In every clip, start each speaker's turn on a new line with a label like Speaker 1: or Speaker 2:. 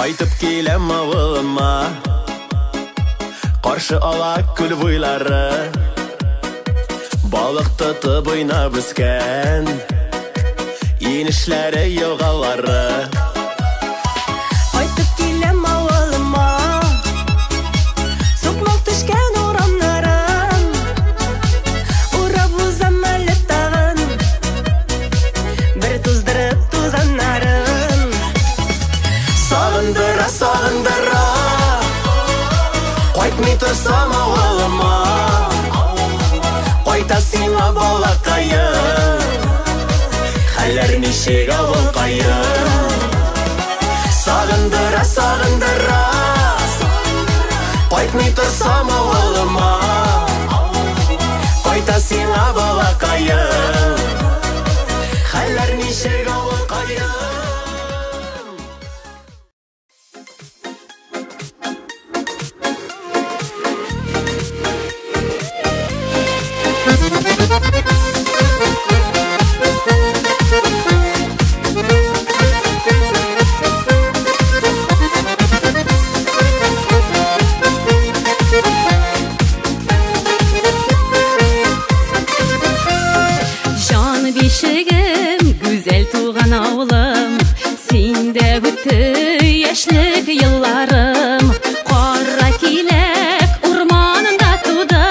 Speaker 1: Кайтып киләм авылыма, каршы ала күл буйлары. Балык тотып уйнап үскән инешләре, елгалары.
Speaker 2: Кайтып киләм авылыма, сукмак төшкән урамнарын урап узам әле тагын, бер туздырып тузаннарын.
Speaker 1: Сагындыра, сагындыра, кайтмый торсам авылыма. Кайта сиңа балакаем, хәлләр ничек, авылкаем? Сагындыра, сагындыра, кайтмый торсам авылыма. Кайта сиңа балакаем, хәлләр ничек, авылкаем?
Speaker 3: Җан бишегем, гүзәл туган авылым, синдә үтте яшьлек елларым. Кара киләк урманында туды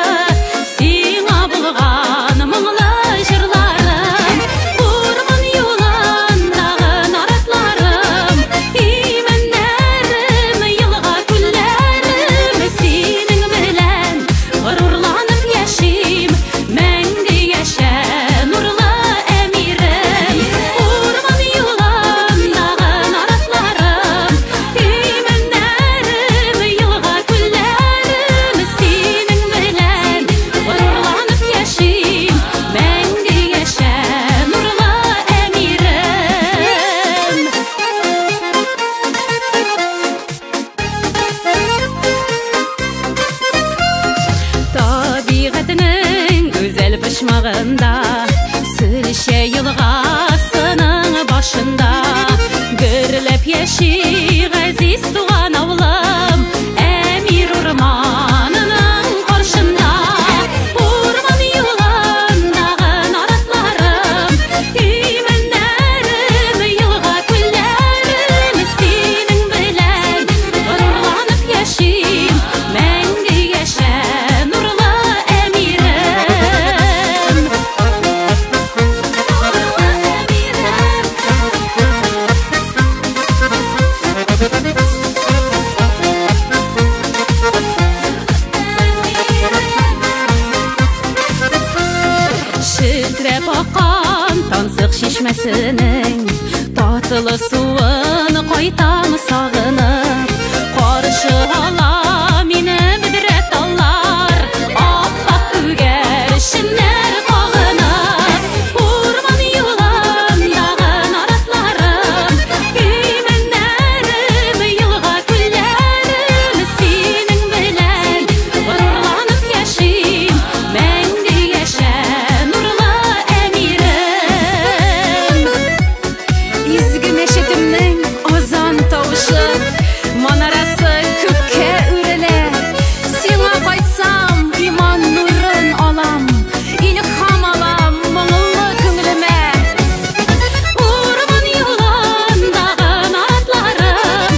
Speaker 3: сиңа булган моңлы җырларым. Урман юлындагы наратларым, имәннәрем, елга күлләрем, синең белән горурланып яшим, мәңге яшә, нурлы Әмирем. Урман юлындагы наратларым, имәннәрем, елга күлләрем, синең белән горурланып яшим, мәңге яшә, нурлы Әмирем. Табигатьнең гүзәл почмагында, Сөлчә елгасының башында, гөрләп яши газиз туган авылым, Әмир урманының каршында. Урман юлындагы наратларым, имәннәрем, елга күлләрем, синең белән горурланып яшим, мәңге яшә, нурлы Әмирем. Нурлы Әмирем. Шелтерәп аккан тансык чишмәсенең татлы суын кайтам сагынып. Каршы ала мине бөдрә таллар, ап-ак күгәрченнәр кагынып. Урман юлындагы наратларым, имәннәрем, елга күлләрем, синең белән горурланып яшим, мәңге яшә, нурлы Әмирем. Изге мәчетемнең азан тавышы, манарасы күккә үрелә. Сиңа кайтсам, иман нурын алам, илһам алам моңлы күңелемә. Урман юлындагы наратларым,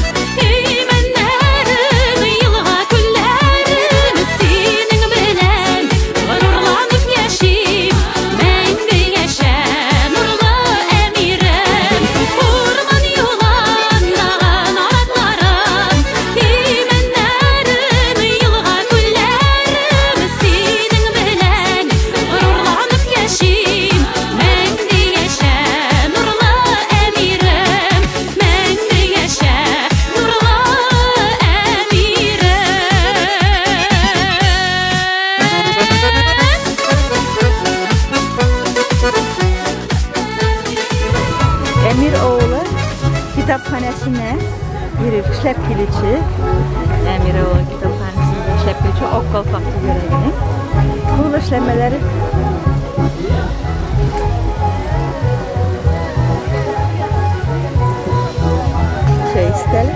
Speaker 3: имәннәрем, елга күлләрем, синең белән горурланып яшим, мәңге яшә, нурлы Әмирем. Урман юлындагы наратларым, имәннәрем, елга күлләрем, синең белән горурланып яшим, мәңге яшә, нурлы Әмирем, мәңге яшә, нурлы Әмирем.
Speaker 4: Әмир авылы китапханәсенә йөреп эшләп килүче, Әмир авылы китапханәсендә эшләп килүче Ак калфак түгәрәгенең кул эшләмәләре. Чәй өстәле.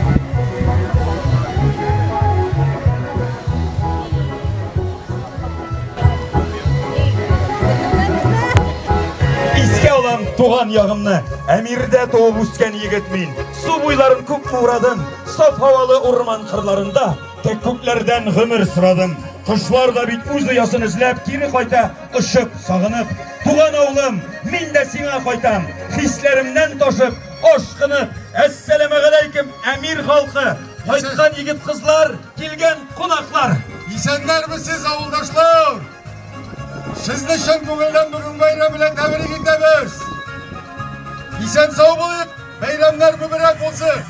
Speaker 5: туган ягымны. Әмирдә туып үскән егет мин. Су буйларын күп урадым, саф һавалы урман кырларында кәккүкләрдән гомер сорадым. Кошлар да бит үз оясын эзләп кире кайта, очып, сагынып. Туган авылым, мин дә сиңа кайтам, хисләремнән ташып, ашкынып. Әссәламегаләйкем, Әмир халкы, кайткан егет кызлар, килгән кунаклар.
Speaker 6: Исәннәрмесез, авылдашлар? Сезне чын күңелдән бүген бәйрәм белән тәбрик итәбез. Исән сау булыйк, бәйрәмнәр мөбарәк булсын.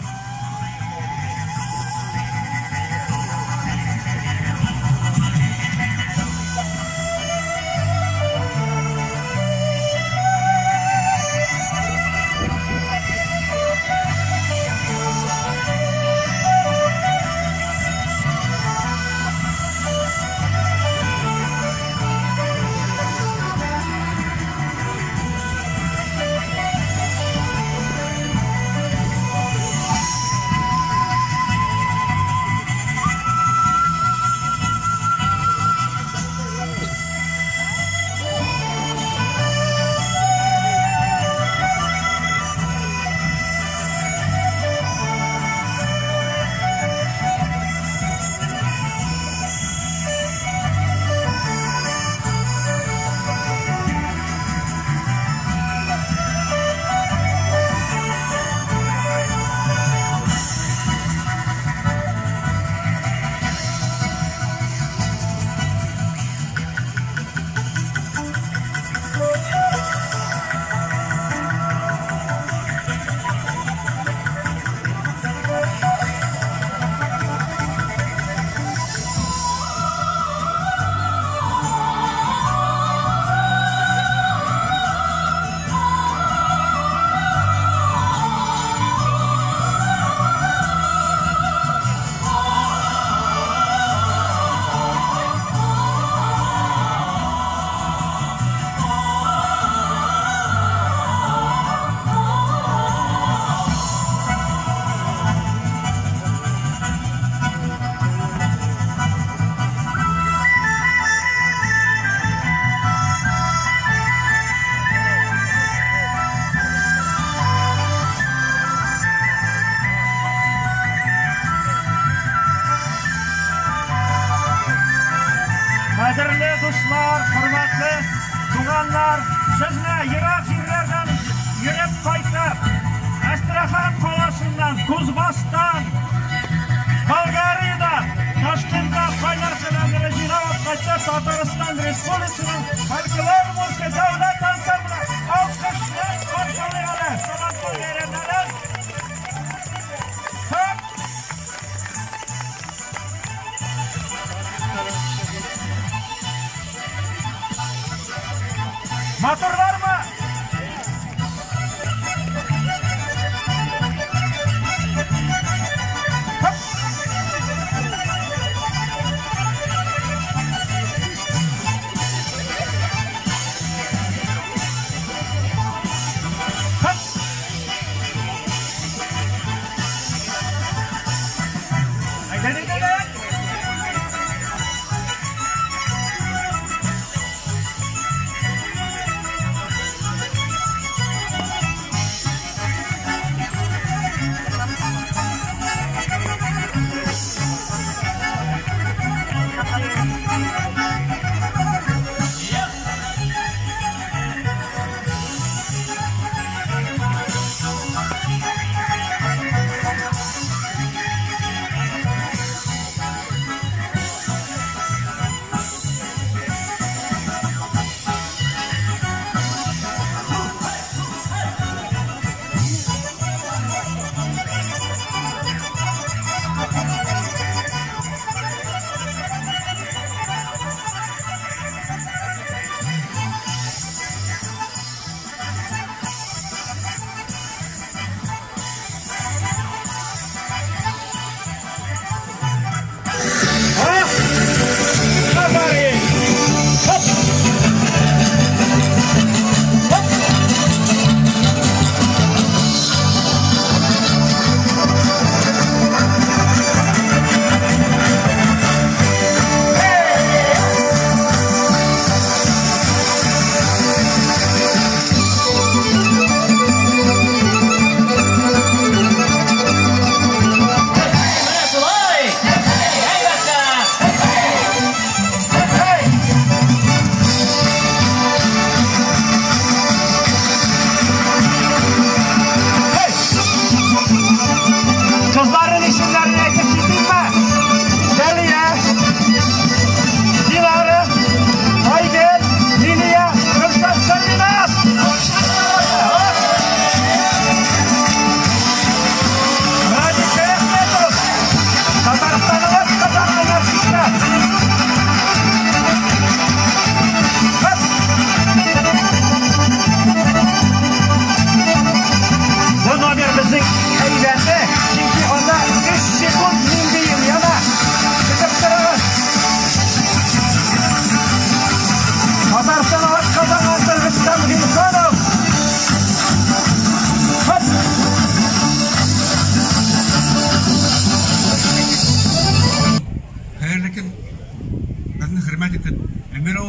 Speaker 7: Кадерле дуслар, хөрмәтле туганнар, сезне ерак җирләрдән йөреп кайтып, Әстерхан каласыннан, Кузбасстан, Болгариядән, Ташкенттан кайнар сәламнәрне җыйнап кайтты Татарстан Республикасының фольклор музыка дәүләт ансамбле алкышлап каршылый әле Сабантуй бәйрәмнәрен. Һәм Матурлармы? Хоп!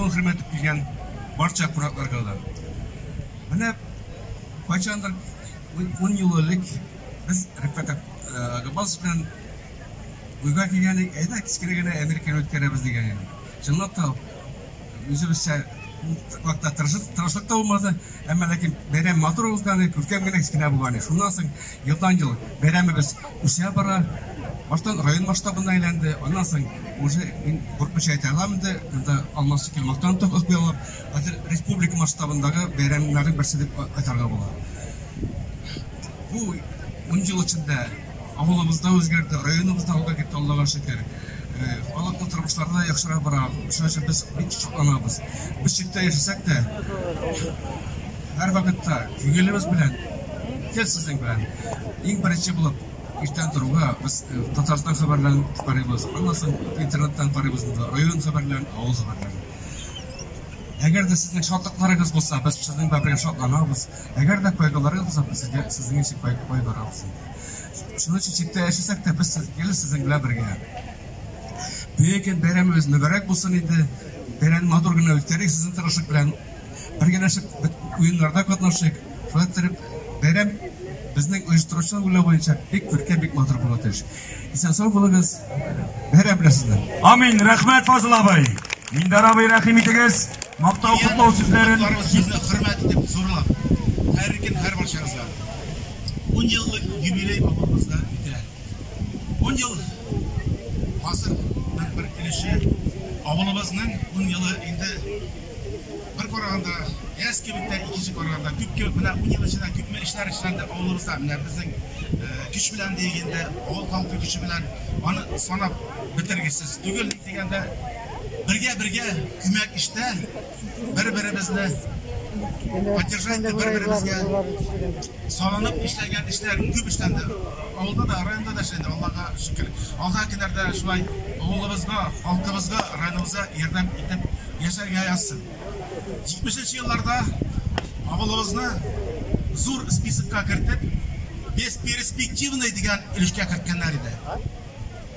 Speaker 8: авылын хөрмәт итеп килгән барча кунакларга да. Менә кайчандыр 10 ел элек без Рифкать Габбасов белән уйга килгән идек, әйдә кечкенә генә Американы үткәрәбез дигән идек. Чынлап та үзебезчә вакытта тырышлык та булмады, әмма ләкин бәйрәм матур узган, күркәм генә кечкенә булган. Шуннан соң елдан-ел бәйрәмебез үсә бара. Баштан район масштабына әйләнде, аннан соң уже мин куркмыйча әйтә алам инде, монда Алмаз шикелле мактанып та куя алам, хәзер республика масштабындагы бәйрәмнәрнең берсе дип айтарга була. Бу 10 ел эчендә авылыбыз да үзгәрде, районыбыз да алга китте, Аллага шөкер. Халыкның тормышлары да яхшыра бара. Шуның өчен без бик шатланабыз. Без читтә яшәсәк тә, һәрвакытта күңелебез белән, гел сезнең белән. Иң беренче булып иртән торуга без Татарстан хәбәрләрен карыйбыз, аннан соң интернеттан карыйбыз инде район хәбәрләрен, авыл хәбәрләрен. Әгәр дә сезнең шатлыкларыгыз булса, без сезнең белән бергә шатланабыз. Әгәр дә кайгыларыгыз булса, без сезгә сезнең өчен кайгырабыз. Шуның өчен читтә яшәсәк тә, без гел сезнең белән бергә. Бөек бәйрәмебез мөбарәк булсын инде. Бәйрәмне матур гына үткәрик сезнең тырышлык белән. Бергәләшеп уеннарда катнашыйк. Шулай иттереп, бәйрәм безнең оештыручылар уйлау буенча бик күркәм, бик матур була тиеш. Исән-сау булыгыз. Бәйрәм белән сезне.
Speaker 5: Амин. Рәхмәт, Фазыл абый. Миндар абый, рәхим итегез. Мактау, котлау сүзләрен.
Speaker 9: Сезне хөрмәт итеп, зурлап, һәр көн, һәр барчагызга. 10 еллык юбилей авылыбызда үтә. 10 ел гасырның бер өлеше авылыбызның 10 елы инде бер караганда әз кебек тә, икенче караганда күп кебек. Менә 10 ел эчендә күпме эшләр эшләнде авылыбызда. Менә безнең көч белән дигәндә, авыл халкы көче белән аны санап бетергесез түгел дигәндә, бергә-бергә күмәк эштә бер-беребезне поддержать итеп, бер-беребезгә салынып эшләгән эшләр күп эшләнде. Авылда да, районда да эшләнде, Аллага шөкер. Алдагы көннәрдә шулай авылыбызга, халкыбызга, районыбызга ярдәм итеп яшәргә язсын. 70 елларда авылыбызны зур списокка кертеп, бесперспективный дигән өлешкә керткәннәр иде.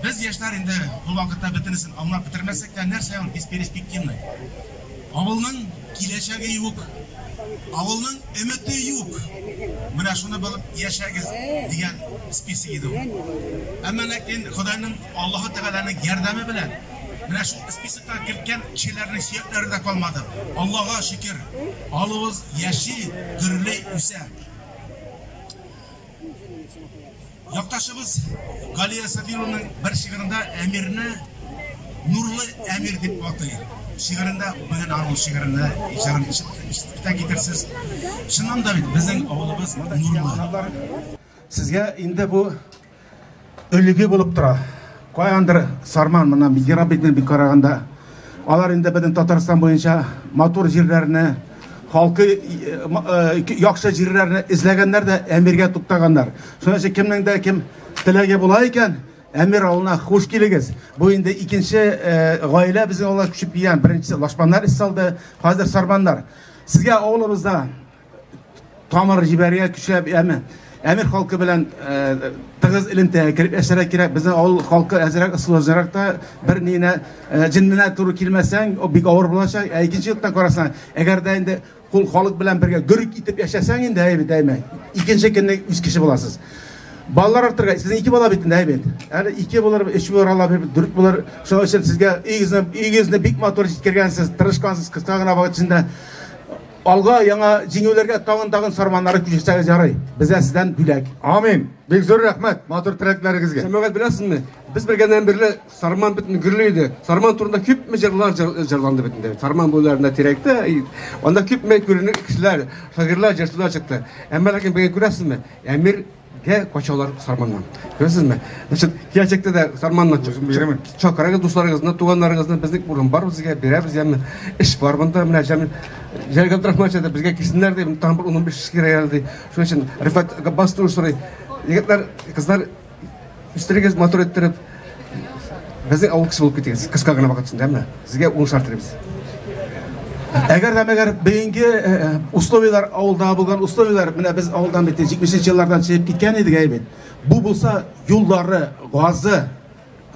Speaker 9: Без яшьләр инде бу вакытта бөтенесен аңлап бетермәсәк тә, нәрсә ул бесперспективный? Авылның киләчәге юк. Авылның өмете юк. Менә шуны белеп яшәгез дигән список иде ул. Әмма ләкин Ходайның, Аллаһы Тәгаләнең ярдәме белән менә шул списокка керткән кешеләрнең сөякләре дә калмады. Аллага шөкер, авылыбыз яши, гөрли, үсә. Якташыбыз Галия Сафированың бер шигырендә Әмирне Нурлы Әмир дип атый. Шигырендә бүген аның шигыренә җырын ишетеп тә китерсез. Чыннан да бит безнең авылыбыз нурлы.
Speaker 10: Сезгә инде бу өлге булып тора. Каяндыр Сарман моннан бик ерак бит бик караганда. Алар инде безнең Татарстан буенча матур җирләрне, халкы яхшы җирләрне эзләгәннәр дә Әмиргә туктаганнар. Шуның өчен кемнең дә кем теләге була икән, Әмир авылына хуш килегез. Бу инде икенче гаилә безнең авылга күчеп килгән. Беренчесе Лашманнар эз салды, хәзер Сарманнар. Сезгә авылыбызда тамыр җибәрергә көчләп, яме Әмир халкы белән тыгыз элемтәгә кереп яшәргә кирәк. Безнең авыл халкы әзрәк сложнырак та, бер нинә җенненә туры килмәсәң, бик авыр булачак. Ә икенче яктан карасаң, әгәр дә инде кул халык белән бергә гөрек итеп яшәсәң инде, әйбәт, әйме. Икенче көнне үз кеше буласыз. Балалар артырга, сезнең ике бала бит инде, әйбәт. Әле ике булыр, өч булыр, Алла биреп, дүрт булыр. Шуның өчен сезгә өегезне, өегезне бик матур җиткергәнсез, тырышкансыз кыска гына вакыт эчендә. Алга яңа җиңүләргә тагын-тагын сарманнары күчерсәгез ярый. Безгә сездән бүләк.
Speaker 6: Амин. Бик зур рәхмәт матур теләкләрегезгә.
Speaker 8: Җәмәгать, беләсезме, без белгәннән бирле Сарман бөтен гөрли иде. Сарман турында күпме җырлар җырланды бит инде. Сарман буйларында тирәктә, анда күпме күренекле кешеләр, шагыйрьләр, җырчылар чыкты. Әмма ләкин бүген күрәсезме, Әмиргә качалар Сарманнан. Күрәсезме? Значит, киләчәктә дә Сарманнан чакырыгыз дусларыгызны, туганнарыгызны, безнең урын бар, безгә бирәбез, яме эш бар монда. Менә Җәмил Җәлил Габдрахманович әйтә, безгә килсеннәр ди, тагын бер 15 кеше кирәк әле ди. Шуның өчен Рифат Габбас тоже сорый. Егетләр, кызлар, үстерегез, матур иттереп, безнең авыл кеше булып китегез. Кыска гына вакыт эчендә, менә. Сезгә уңышлар телибез.
Speaker 10: Әгәр дә мәгәр бүгенге условияләр, авылда булган условияләр, менә без авылдан бит 70 еллардан чыгып киткән идек, әйбәт. Бу булса юллары, газы,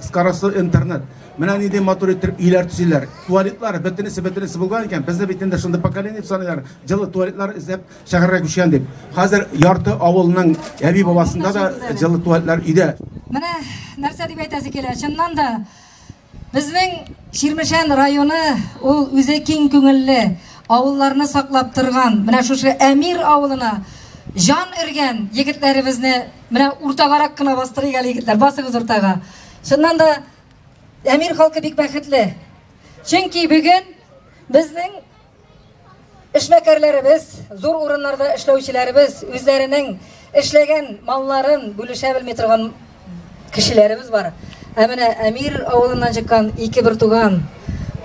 Speaker 10: скоростной интернет. Менә нинди матур итеп өйләр төзиләр. Туалетлар бөтенесе булган икән. Безне бит инде шундый поколение дип саныйлар. Җылы туалетлар эзләп шәһәргә күчкән дип. Хәзер ярты авылның әби бабасында да җылы туалетлар өйдә.
Speaker 11: Менә нәрсә дип әйтәсе килә. Чыннан да безнең Чирмешән районы ул үзе киң күңелле, авылларны саклап торган. Менә шушы Әмир авылына җан өргән егетләребезне менә уртагарак кына бастырыйк әле, егетләр, басыгыз уртага. Чыннан да Әмир халкы бик бәхетле. Чөнки бүген безнең эшмәкәрләребез, зур урыннарда эшләүчеләребез үзләренең эшләгән малларын бүлешә белми торган кешеләребез бар. Ә менә Әмир авылыннан чыккан ике бер туган,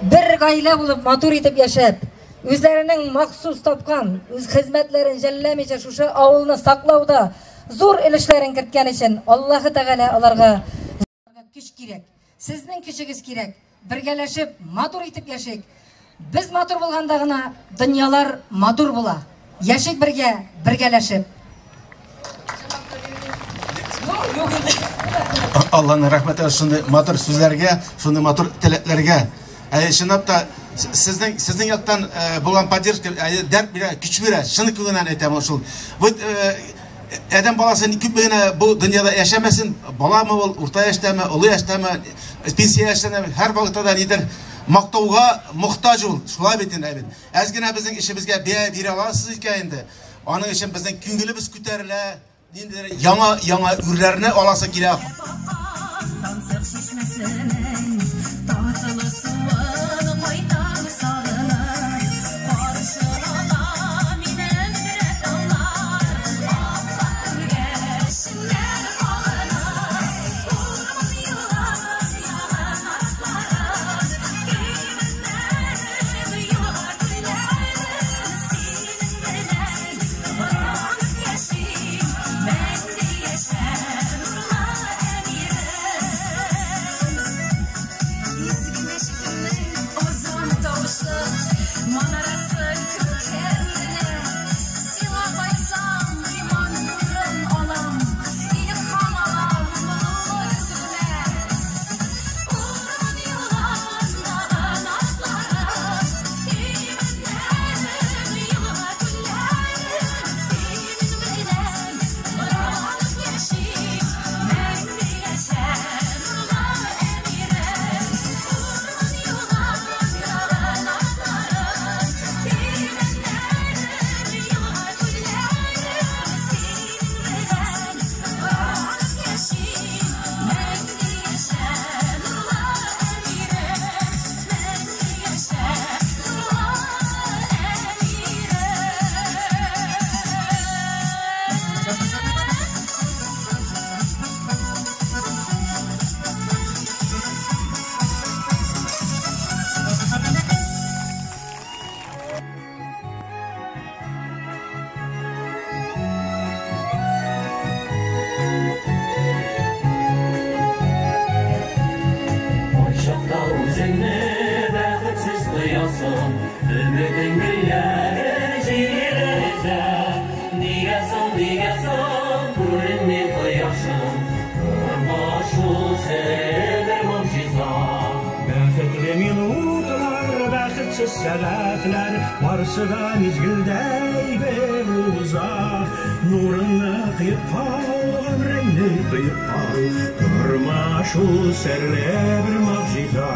Speaker 11: бер гаилә булып матур итеп яшәп, үзләренең махсус тапкан, үз хезмәтләрен жәлләмичә шушы авылны саклауда зур өлешләрен керткән өчен Аллаһы Тәгалә аларга көч кирәк. Сезнең көчегез кирәк. Бергәләшеп матур итеп яшик. Без матур булганда гына дөньялар матур була. Яшик бергә, бергәләшеп.
Speaker 9: Алланың рәхмәте шундый матур сүзләргә, шундый матур теләкләргә. Чынлап та сезнең яктан булган поддержка, дәрт бирә, көч бирә. Чын күңелдән әйтәм шул. Вот адәм баласы күпме генә бу дөньяда яшәмәсен, баламы ул, урта яшьтәме, олы яшьтәме, пенсия яшендәме, һәр вакытта да нидер мактауга мохтаҗ ул. Шулай бит инде, әйбит. Әз генә безнең эшебезгә бәя бирә аласыз икән инде. Аның өчен безнең күңелебез күтәрелә, ниндидер яңа үрләрне аласы килә.
Speaker 7: Сәгатьләр барсы да мизгелдәй бер уза. Нурыңны кыеп кал, гомереңне кыеп кал. Тормыш ул серле бер могҗиза.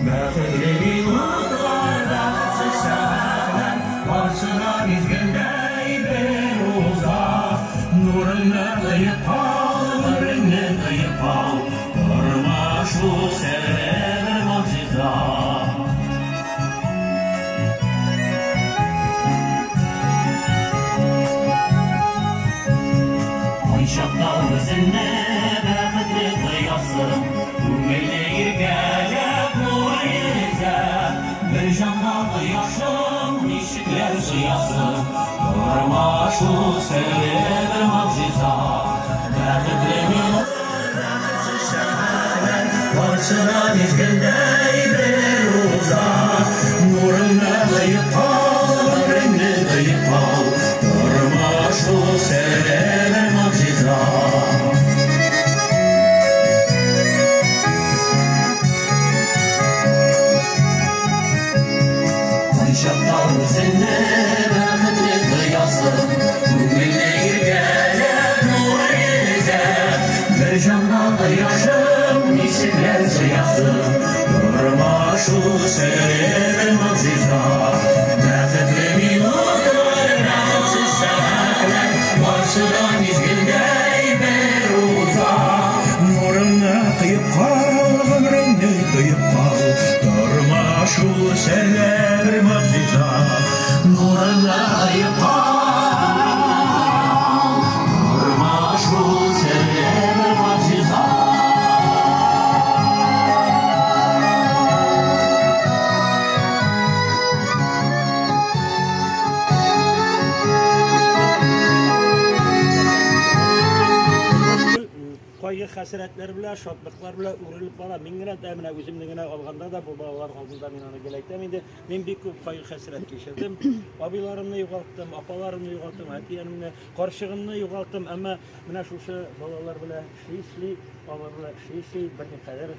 Speaker 7: Бәхетле минутлар, бәхетсез сәгатьләр барсы да мизгелдәй бер уза. Нурыңны кыеп кал, гомереңне кыеп кал. Тормыш ул серле бер могҗиза. Чакта үзеңне бәхетле тоясың, күңелне иркәләп нур йөзә. Бер җанга кояшың ничекләр сыясың, тормыш ул серле бер могҗиза. Бәхетле минут, бәхетсез сәгатьләр барсы да мизгелдәй бер уза. Нурыңны тоеп кал, гомереңне тоеп кал, тормыш ул серле бер могҗиза.
Speaker 1: Бер җанга кояшым, ничекләр сыясың? Тормыш ул серле бер могҗиза. Бәхетле минутлар, бәхетсез сәгатьләр, барсы да мизгелдәй бер уза. Нурыңны тоеп кал, гомереңне тоеп кал. Тормыш ул серле бер могҗиза. Нурыңны тоеп кал, тормыш ул серле бер могҗиза.
Speaker 7: Кайгы хәсрәтләр белән, шатлыклар белән үрелеп бара. Мин генә дә менә үземне генә алганда да бу балалар алдында мин аны гел әйтәм инде. Мин бик күп кайгы хәсрәт кичердем. Абыйларымны югалттым, апаларымны югалттым, әти-әнемне, карчыгымны югалттым. Әмма менә шушы балалар белән эшли-эшли, алар белән эшли-эшли берникадәр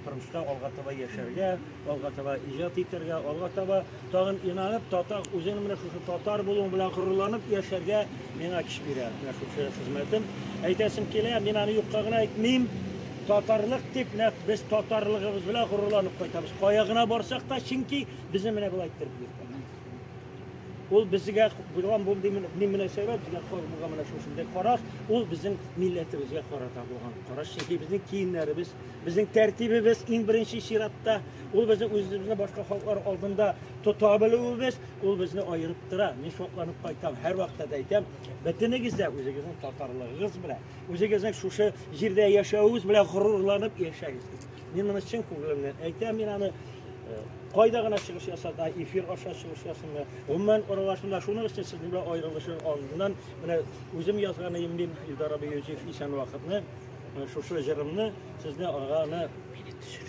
Speaker 7: тормышта алга таба яшәргә, алга таба иҗат итәргә, алга таба тагын инанып, татар үзенең менә шушы татар булуым белән горурланып яшәргә миңа көч бирә. Менә шушы хезмәтем. Әйтәсем килә, мин аны юкка гына әйтмим. Татарлык дип, нәкъ без татарлыгыбыз белән горурланып кайтабыз. Кая гына барсак та, чөнки безне менә болай иттереп йөртә. Ул безгә булган бу мөнәсәбәт, безгә булган менә шушындый караш, ул безнең милләтебезгә карата булган караш. Чөнки безнең киемнәребез, безнең тәртибебез иң беренче чиратта, ул безнең үзебезне башка халыклар алдында тота белүебез, ул безне аерып тора. Мин шатланып кайтам, һәр вакытта да әйтәм, бөтенегез дә үзегезнең татарлыгыгыз белән, үзегезнең шушы җирдә яшәвегез белән горурланып яшәгез. Мин моны чын күңелемнән әйтәм, мин аны кайда гына чыгыш ясаса, эфир аша чыгыш ясыйм, гомумән аралашымда шуның өчен сезнең белән аерылышыр алдыннан менә үзем язган идем мин Илдар абый Юзеф исән вакытны шушы җырымны сезне аны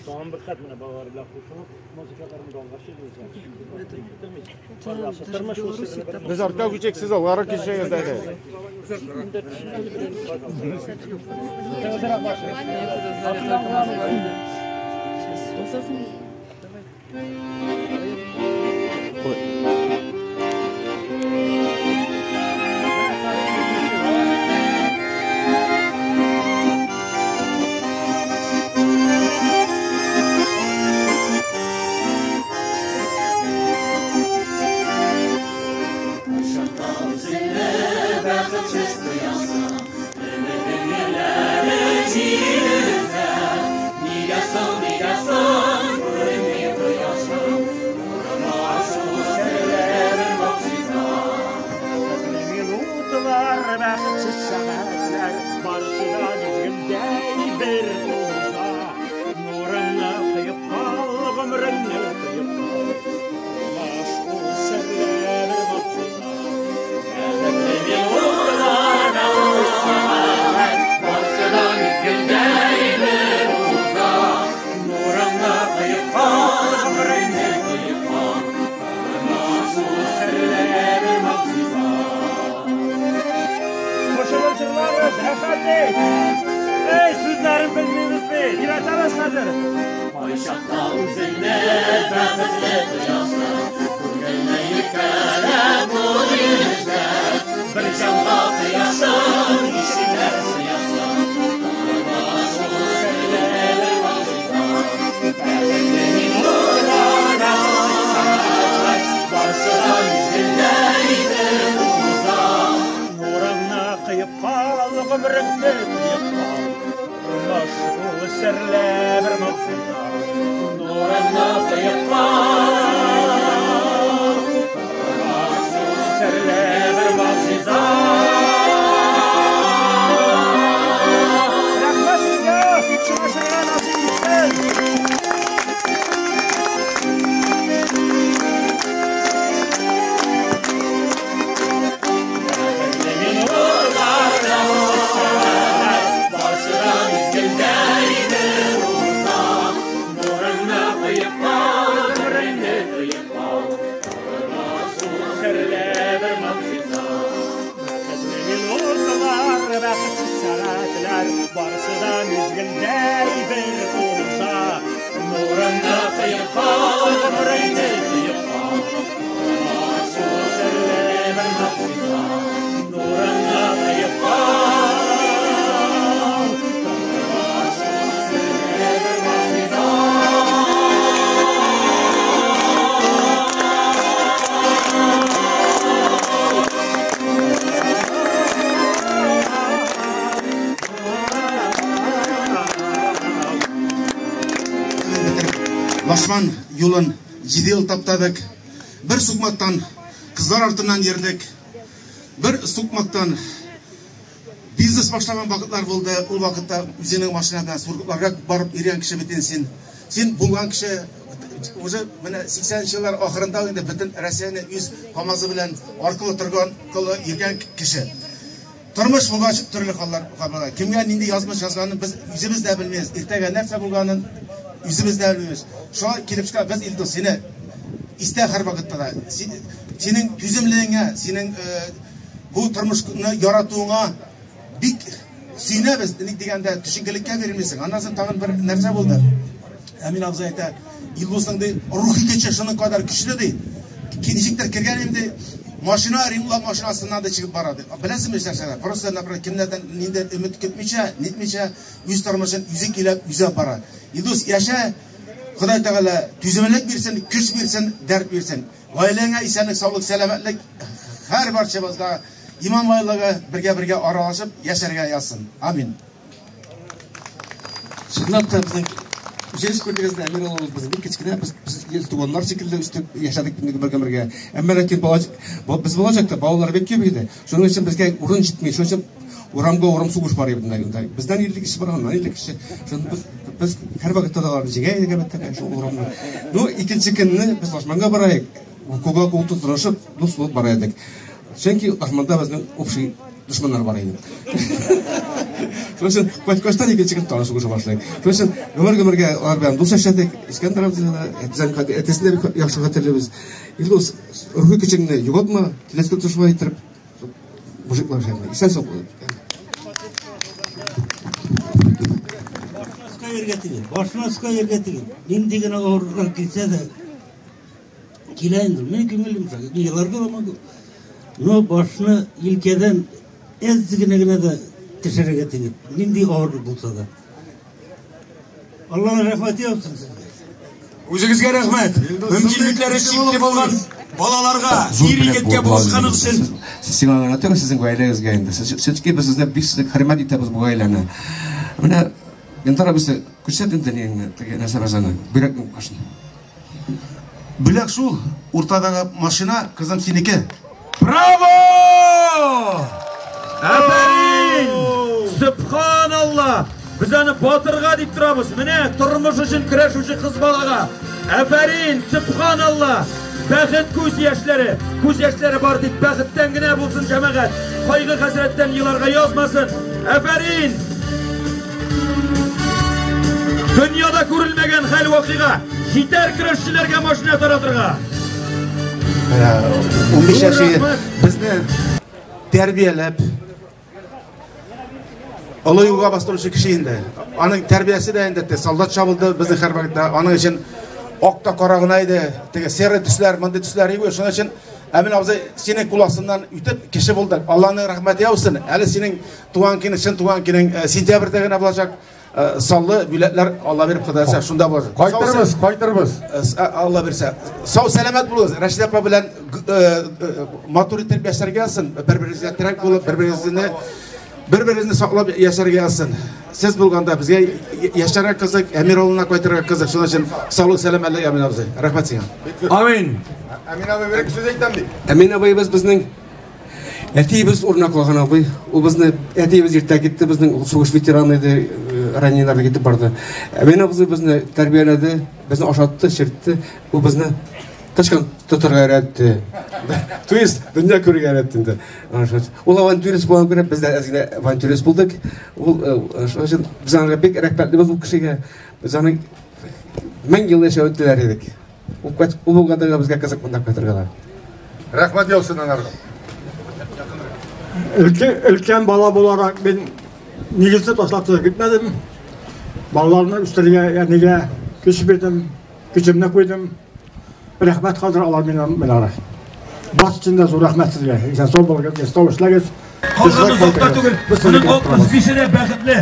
Speaker 7: тагын бер кат менә балалар белән кушылып музыкаларын алга.
Speaker 10: Без артка күчәк, сез алгарак кичәгез әле.
Speaker 1: Бәхетсез тоясың, өметең нурлары җир өзә. Нигә соң, нигә соң күренми кояшың? Тормыш ул серле бер могҗиза.
Speaker 7: Минутлар, бәхетсез сәгатьләр, барысы да мизгелдәй бер уза. Нурыңны тоеп кал, гомереңне тоеп кал. Тормыш ул серле бер могҗиза.
Speaker 1: Бәхетле минутлар, бәхетсез сәгатьләр, барысы да мизгелдәй бер уза. Нурыңны тоеп кал, гомереңне тоеп кал. Тормыш ул серле бер могҗиза.
Speaker 7: Кушылып җырларбыз, рәхәт бит. Эй, сүзләрен белмибез бит. Өйрәтәбез хәзер.
Speaker 1: Кайчакта үзеңне бәхетле тоясың, күңелне иркәләп нур йөзә. Бер җанга кояшың, ничекләр сыясың? Тормыш ул серле бер могҗиза. Бәхетле минутлар, бәхетсез сәгатьләр, барысы да мизгелдәй бер уза.
Speaker 7: Нурыңны тоеп кал, гомереңне тоеп кал. Тормыш ул серле бер могҗиза.
Speaker 1: Нурыңны тоеп кал, тормыш ул серле бер могҗиза.
Speaker 7: Рәхмәт сезгә, чыгышырга насыйп итсен.
Speaker 1: Бәхетле минутлар, бәхетсез сәгатьләр, барысы да мизгелдәй бер уза. Нурыңны тоеп кал, гомереңне тоеп кал. Тормыш ул серле бер могҗиза.
Speaker 7: Бәхетле минутлар, бәхетсез сәгатьләр, барысы да мизгелдәй бер уза.
Speaker 1: Нурыңны тоеп кал, гомереңне тоеп кал. Тормыш ул серле бер могҗиза. Нурыңны тоеп кал,
Speaker 10: Лашман юлын 7 ел таптадык. Бер сукмактан кызлар артыннан йөрдек. Бер сукмактан бизнес башлаган вакытлар булды. Ул вакытта үзенең машина белән Сургутларга барып йөргән кеше бит инде син. Син булган кеше уже менә 80 еллар ахырында инде бөтен Россияне үз КАМАЗы белән аркылы торган, кылы йөргән кеше. Тормыш булгач төрле хәлләр була. Кемгә нинди язмыш язганын без үзебез дә белмибез. Иртәгә нәрсә булганын үзебез дә белмибез. Шуңа килеп чыга, без Илдус сине истә һәрвакытта да. Синең түземлегеңә, синең бу тормышны яратуыңа бик сөенәбез. Ник дигәндә төшенкелеккә бирелмисең. Аннан соң тагын бер нәрсә булды. Әмин абзый әйтә, Илдусның ди рухи көче шуның кадәр көчле ди. Ничектер кергән инде машина ремонтлау машинасыннан да чыгып бара ди. Беләсеңме нәрсәләр? Просто, например, кемнәрдән нинди өмет көтмичә, нитмичә, үз тормышын үзе көйләп, үзе бара. Илдус, яшә, Ходай Тәгалә түземлек бирсен, көч бирсен, дәрт бирсен. Гаиләңә исәнлек, саулык, сәламәтлек, һәр барчабызга иман байлыгы бергә-бергә аралашып яшәргә язсын. Амин.
Speaker 8: Чынлап та безнең үзегез күрдегез, Әмир улыбыз без бик кечкенә, без ел туганнар шикелле үстек, яшәдек бергә-бергә. Әмма ләкин без балачакта балалар бик күп иде. Шуның өчен безгә урын җитми. Шуның өчен урамга урам сугыш бар иде монда. Бездән 50 кеше бар, аннан 50 кеше. Шуны без һәрвакытта да аларны җиңә идек, әлбәттә, шул урамда. Ну, икенче көнне без Лашманга бара идек. Кулга кул тотынышып, дус булып бара идек. Чөнки Лашманда безнең общий дошманнар бар иде. Шуның өчен кайткачтан икенче көн тагын сугыша башлыйк. Шуның өчен гомер-гомергә алар белән дус яшәдек. Искәндәр абзыйны да, әтисен дә бик яхшы хәтерлибез. Илдус, рухи көчеңне югалтма, теләсә шулай иттереп мужиклар эшләде. Исән сау булып.
Speaker 7: Башка җиргә түгел, башка җиргә түгел. Нинди генә авырлыклар килсә дә, килә инде. Мин күңелем йомшак. Мин еларга да могу. Но башны илкәдән әз генә генә дә төшерергә түгел. Нинди авырлык булса да. Аллаһның рәхмәте яусын сезгә.
Speaker 5: Үзегезгә рәхмәт. Мөмкинлекләре чикле булган балаларга, ир егеткә булышканыгыз өчен.
Speaker 8: Сиңа гына түгел, сезнең гаиләгезгә инде. Чөнки без сезне бик хөрмәт итәбез бу гаиләне. Менә Янтар абыйсы, күрсәт инде ниңне, теге нәрсә базаны, бүләкнең башын.
Speaker 10: Бүләк шул, уртадагы машина, кызым синеке.
Speaker 5: Браво! Афәрин! Субханалла! Без аны батырга дип торабыз. Менә тормыш өчен көрәшүче кыз балага. Афәрин! Субханалла! Бәхет күз яшьләре. Күз яшьләре бар дип бәхеттән генә булсын җәмәгать. Кайгы хәсрәттән еларга язмасын. Афәрин! Дөньяда күрелмәгән хәл вакыйга. Җитәр көрәшчеләргә машина таратырга.
Speaker 10: 15 яшь безне тәрбияләп олы юлга бастыручы кеше инде. Аның тәрбиясе дә инде солдат чабылды безнең һәрвакытта. Аның өчен ак та кара гына иде. Теге серый төсләр, мондый төсләр юк. Шуның өчен Әмин абзый синең кул астыннан үтеп кеше булдык. Аллаһның рәхмәте яусын. Әле синең туган көнең, чын туган көнең сентябрьдә генә булачак. Саллы бүләкләр Алла биреп Ходай шунда булачак.
Speaker 6: Кайтырбыз, кайтырбыз.
Speaker 10: Алла бирсә. Сау сәламәт булыгыз. Рәшидә апа белән матур итеп яшәргә язсын. Бер-берегезгә терәк булып, бер-берегезне саклап яшәргә язсын. Сез булганда безгә яшәргә кызык, Әмир авылына кайтырга кызык. Шуның өчен саулык, сәламәтлек, Әмин абзый. Рәхмәт сиңа.
Speaker 5: Амин.
Speaker 6: Әмин абый, бер сүз әйтәм бит.
Speaker 8: Әмин абыебыз безнең әтиебез урынына калган абый. Ул безне әтиебез иртә китте, безнең ул сугыш ветераны иде, раненарда китеп барды. Әмин абзый безне тәрбияләде, безне ашатты, эчертте. Ул безне тычкан тотарга өйрәтте. То есть дөнья күрергә өйрәтте инде. Ул авантюрист булган күрә, без дә әз генә авантюрист булдык. Ул шуның өчен без аңа бик рәхмәтлебез ул кешегә. Без аның 1000 ел яшәвен теләр идек. Ул булганда да безгә кызык монда кайтырга да.
Speaker 6: Рәхмәт яусын анарга.
Speaker 12: Өлкән бала буларак мин нигезне ташлап чыгып китмәдем. Балаларны үстерергә, әнигә көч бирдем, көчемне куйдым. Рәхмәт хәзер алар миннән менә. Баш өчен дә зур рәхмәт сезгә. Исән сау булыгыз, сау эшләгез.
Speaker 5: Калган озакта түгел. Моның 65-е дә бәхетле.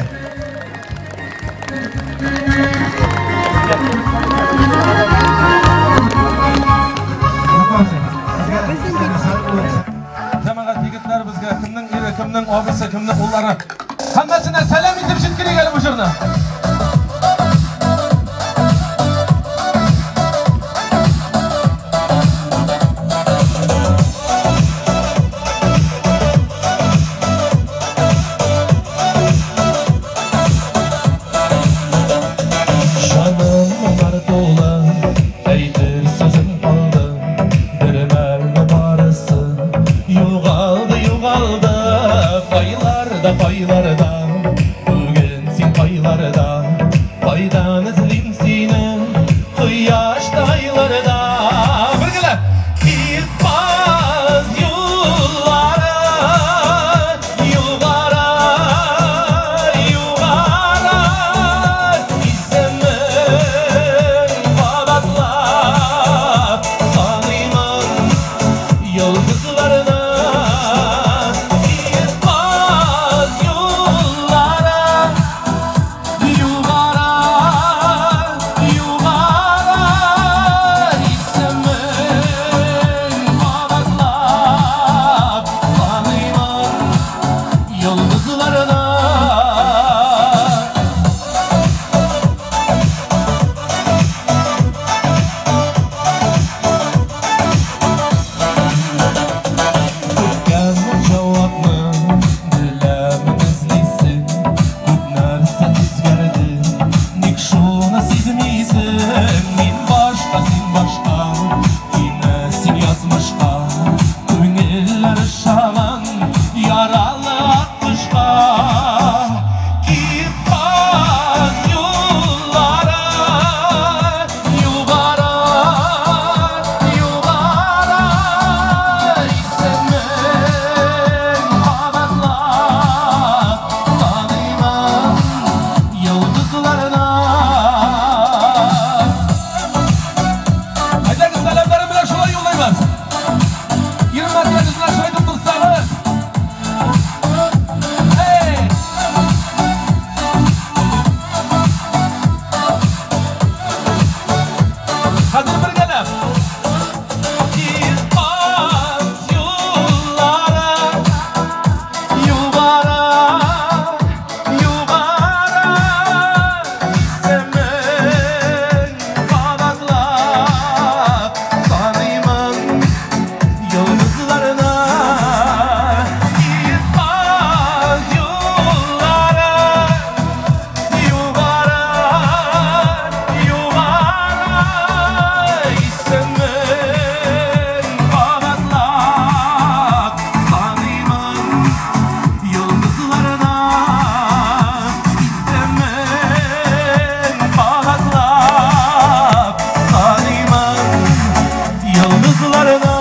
Speaker 13: Җәмәгать егетләр безгә кемнең ире, кемнең абысы, кемнең уллары. Һәммәсенә сәлам итеп җиткерик әле бу җырны. Кайдан эзлим сине кояштайларда. Бергәләп. Киек-баз юллары югары, югары, исемең кабатлап саныймын йолдызларны. Киек-баз юллары югары, югары, исемең кабатлап саныймын йолдызларны. Көткән җавапны беләмен, эзлисең. Күп нәрсә үзгәрде, ник шуны сизмисең? Мин башка, син башка, тимә син язмышка. Күңелләр ышаган яралы аккошка. Киек-баз юллары югары, югары, исемең кабатлап саныймын йолдызларны. Әйдәгез, сәламнәрем белән шулай юллыйбыз. Ирмәсәгез менә шулай итеп булсагыз. Эй! Хәзер бергәләп. Киек-баз юллары югары, югары, исемең кабатлап саныймын йолдызларны. Киек-баз юллары югары, югары, исемең кабатлап саныймын йолдызларны. Исемең кабатлап саныймын йолдызларны.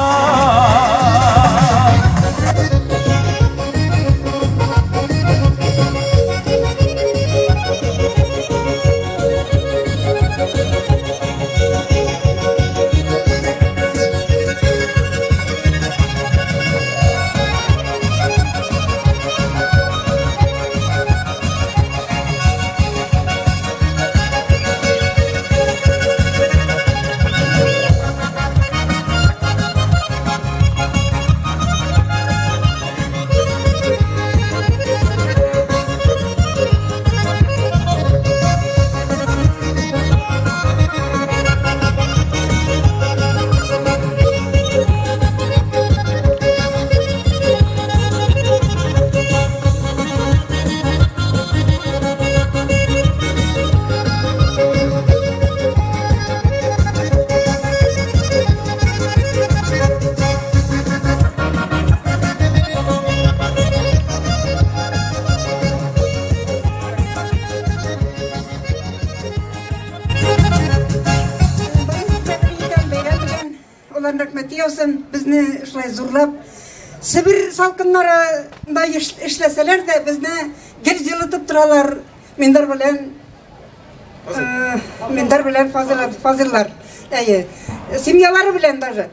Speaker 14: Бәйрәм белән, Алланың рәхмәте яусын, безне шулай зурлап, Себер салкыннарында эшләсәләр дә, безне гел җылытып торалар. Миндар белән Фазыллар. Әйе. Семьялары белән даже.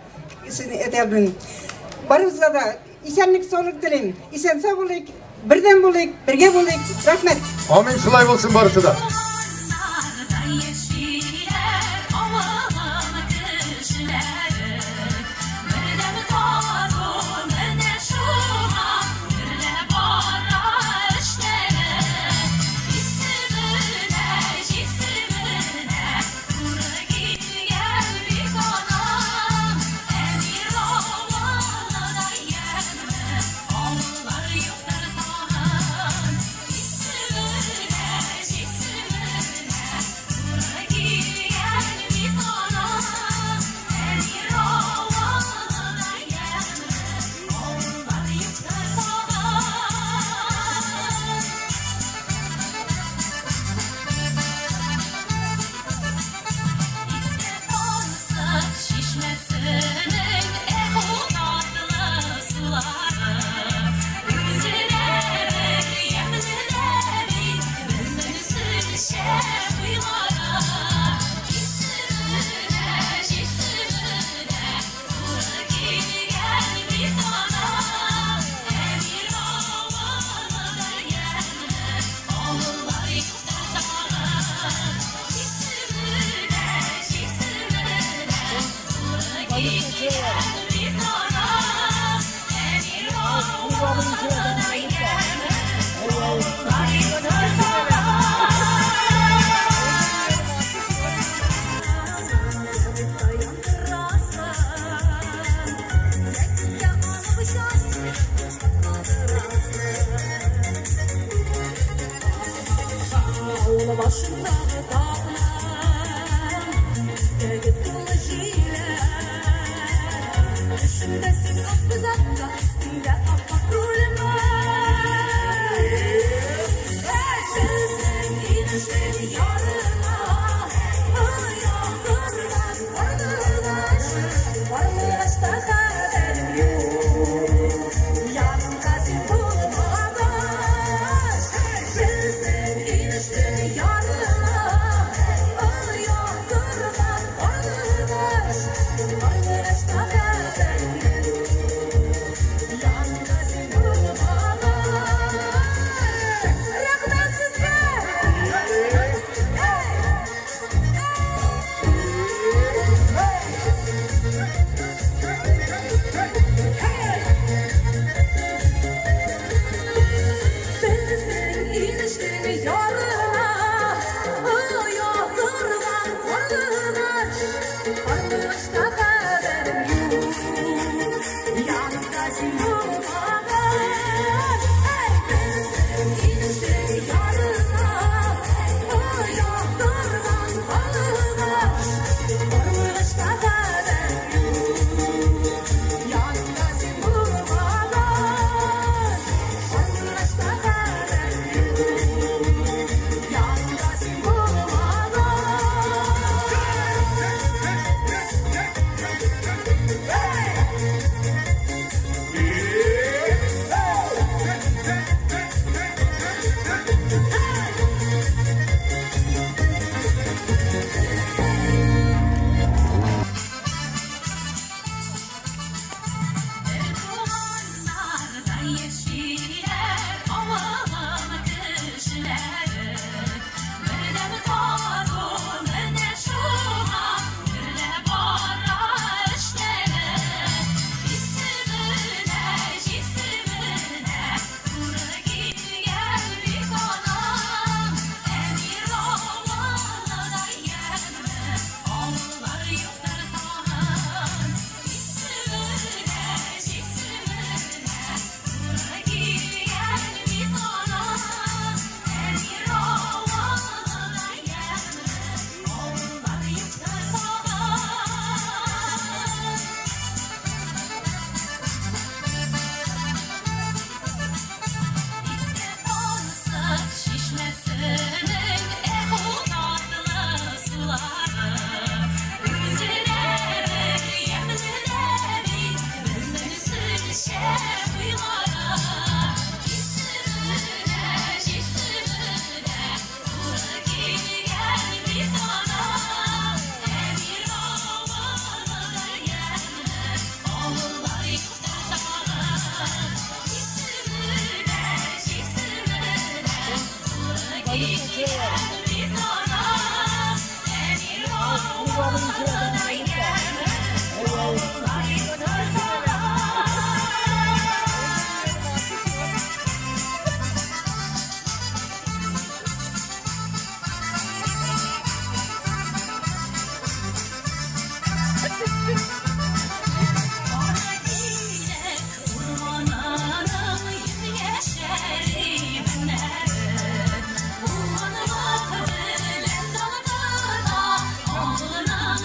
Speaker 14: Әйтә алмыйм. Барыбызга да исәнлек, саулык телим. Исән сау булыйк, бердәм булыйк, бергә булыйк. Рәхмәт.
Speaker 6: Амин, шулай булсын барысы да.
Speaker 3: Яшиләр авылым кешеләре, бердәм тату менә шуңа гөрләп бара эшләре. Исеменә, җисеменә туры килгән бик аның. Әмир авылыдай ямьле авыллар юктыр тагын. Исеменә, җисеменә Башындагы таңның Егет тулы җиләр. Төшемдә син Акбүзатта, өстеңдә ап-ак рулемә. Безнең инешнең ярына Оя корган карлыгач, Карлыгачта хәбәрем юк. Янымда син булмагач, Безнең инешнең ярына Оя корган карлыгач, Карлыгачта хәбәрем юк. Янымда син булмагач. Рәхмәт сезгә! Безнең инешнең ярына Оя корган карлыгач, Карлыгачта хәбәрем юк. Янымда син булмагач. Безнең инешнең ярына Оя корган карлыгач, Карлыгачта хәбәрем юк. Янымда син булмагач, Карлыгачта хәбәрем юк. Янымда син булмагач. Туганнарда яшиләр авылым кешеләре. Бердәм тату менә шуңа гөрләп бара эшләре. Исеменә, җисеменә туры килгән бит аның. Әмир авылыдай ямьле авыллар юктыр тагын. Исеменә, җисеменә туры килгән бит аның. Әмир авылыдай ямьле авыллар юктыр тагын. Иске Тансык чишмәсенең эхо татлы сулары. Үзе дә бер ямьле дә бит безнең Сөлчә буйлары. Исеменә, җисеменә туры килгән бит аның. Әмир авылыдай ямьле авыллар юктыр тагын. Исеменә, җисеменә туры килгән бит аның. Әмир авылыдай ямьле авыллар юктыр тагын. Кара урманының йөзьяшәр имәннәре, Булганлык белән дан тота авылның.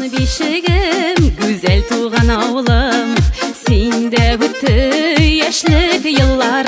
Speaker 15: Туган бишегем, гүзәл туган авылым, синдә үтте яшьлек елларым.